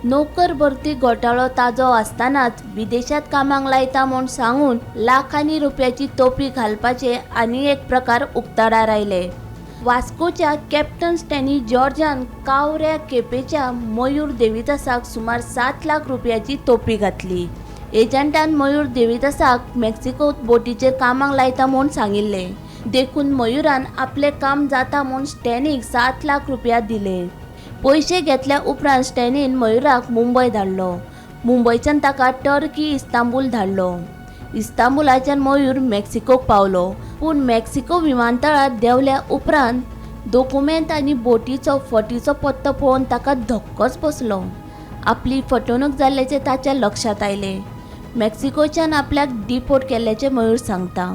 नोकर भरती घोटाळो ताजो आसतनाच विदेशात कामाक लायता म्हूण सांगून लाखांनी रुपयाची तोपी घालपाचे आनी एक प्रकार उक्ताडार आयले. वास्कोच्या कॅप्टन स्टॅनी जॉर्जान कावऱ्या केपेच्या मयूर देविदासाक सुमार 7 लाख रुपयाची तोपी घातली. एजंटान मयूर देविदासाक मेक्सिकोत बोटीचेर कामाक लायता म्हूण सांगिल्लें, देखून मयुरान आपलें काम जाता म्हूण स्टॅनीक 7 लाख रुपया दिले. पयशे घेतल्या उपरांत स्टॅनीन मयुराक मुंबय धाडलो. मुंबयच्यान ताका टर्की इस्तांबूल धाडलो. इस्तांबुलाच्यान मयूर मेक्सिकोक पावलो, पूण मेक्सिको विमानतळार देंवल्या उपरांत दोकुमेंत आनी बोटीचो फटीचो पत्तो पळोवन ताका धक्कोच बसलो. आपली फटवणूक जाल्ल्याचें ताच्या लक्षांत आयलें. मेक्सिकोच्यान आपल्याक डिपोर्ट केल्ल्याचें मयूर सांगता.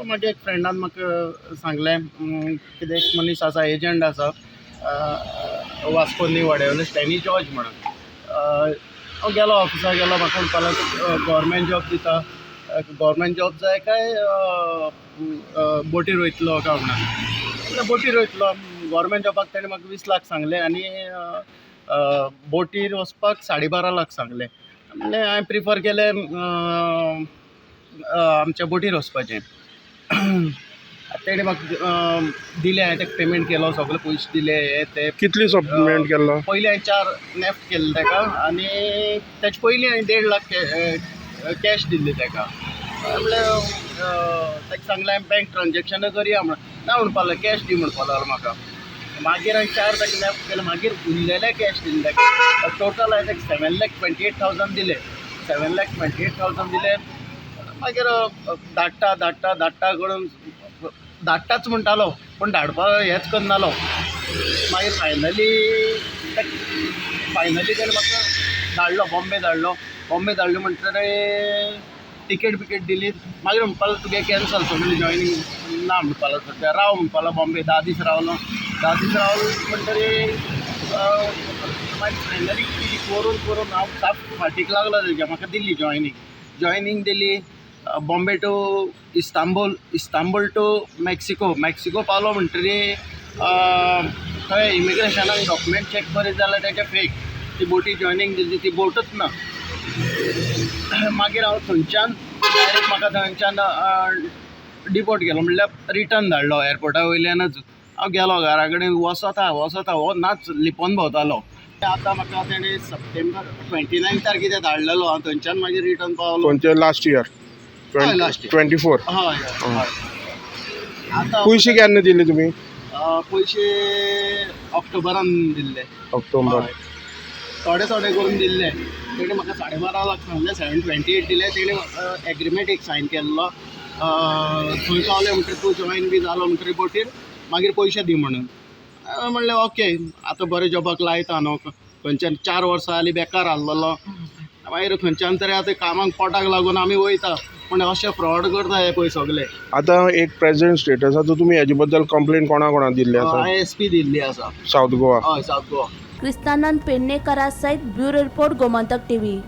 म्हागे एक फ्रेंडान म्हाका सांगलें, कितें एक मनीस आसा, एजंट आसा वास्को न्यू वाड्यावयलो स्टॅनी जॉर्ज म्हणून. हांव गेलो ऑफिसाक गेलो, म्हाका म्हणपाक लागलो गव्हर्मेंट जॉब दिता, गव्हर्मेंट जॉब जाय काय बोटीर वयतलो काय म्हणून. म्हणल्यार बोटीर वयतलो. गव्हर्मेंट जॉबाक तेणें म्हाका 20 लाख सांगलें आनी बोटीर वचपाक 12.5 लाख सांगलें. म्हणलें हांवें प्रिफर केलें आमच्या बोटीर वचपाचें. तेणें म्हाका दिलें, हांवें ताका पेमेंट केलो, सगळे पयशे दिले हे ते. कितली पेमेंट केल्लो? पयलीं हांवें 4 नॅफ्ट केल्ले ताका आनी तेचे पयलीं हांवें 1.5 लाख कॅश दिल्ली ताका. म्हणल्यार ताका सांगलें हांवें बँक ट्रान्जॅक्शनां करया म्हणून. ना म्हणपाक लागलो, कॅश दी म्हणपाक लागलो म्हाका. मागीर हांवें 4 ताका नॅफ्ट केले, मागीर उरलेले कॅश दिले ताका. टोटल हांवें ताका 7,28,000 दिले. 7,28,000 दिले. मागीर धाडटा धाडटा धाडटा करून धाडटाच म्हणटालो, पूण धाडपाक हेंच करनालो. मागीर फायनली तेणें म्हाका धाडलो, बॉम्बे धाडलो. बॉम्बे धाडलो म्हणटकीर टिकेट बिकेट दिली. मागीर म्हणपाक लागलो तुगे कॅन्सल सगळी जॉयनींग ना म्हणपाक लागलो. सद्या राव म्हणपाक लागलो बॉम्बे. 10 दीस रावलो. 10 दीस रावलो म्हणटकीर मागीर फायनली करून करून हांव साप फाटीक लागलो तेज्या. म्हाका दिली जॉयनींग. जॉयनींग दिली Bombay to Istanbul, Istanbul to Mexico. Mexico पावलो म्हणटकीर थंय इमिग्रेशनान डॉक्युमेंट चॅक करीत जाल्यार तेजे फेक. ती बोटी जॉयनींग दिली ती बोटूच ना. मागीर हांव थंयच्यान डायरेक्ट म्हाका थंयच्यान डिपोर्ट केलो, म्हणल्यार रिटर्न धाडलो एअरपोर्टा वयल्यानच. हांव गेलो घरा कडेन, वचता वचता हो नाच लिपोन भोंवतालो. आतां म्हाका तेणें सप्टेंबर 29 तारखेर धाडलेलो. हांव थंयच्यान मागीर रिटर्न पावलो. खंयचे लास्ट इयर? हय, लास्ट इयर. 24. हय हय. आतां पयशे केन्ना दिले तुमी? पयशे ऑक्टोबरान दिल्ले. ऑक्टोबर. हय, थोडे थोडे करून दिल्ले. तेणें म्हाका 12.5 लाख सांगले, 7.28 दिले. तेणें एग्रीमेंट एक सायन केल्लो, थंय पावले म्हणटकीर तूं जॉयन बी जालो म्हणटकीर बोटीर मागीर पयशे दी म्हणून. हांवें म्हणलें ओके, आतां बरें जॉबाक लायता न्हू. खंयच्यान 4 वर्सां जालीं बेकार आहलोलो, मागीर खंयच्यान तरी आतां कामाक पोटाक लागून आमी वयता, पूण अशें फ्रॉड करता हे पळय सगले. आतां एक प्रेझेंट स्टेटस आतां तुमी हेजे बद्दल कंप्लेन कोणा कोणा दिल्ली आसा? हांवें एस पी दिल्ली आसा, सावथ गोवा. हय, सावथ गोवा. क्रिस्तानंद पेडणेकरा सयत ब्युरो रिपोर्ट, गोमंतक टीव्ही.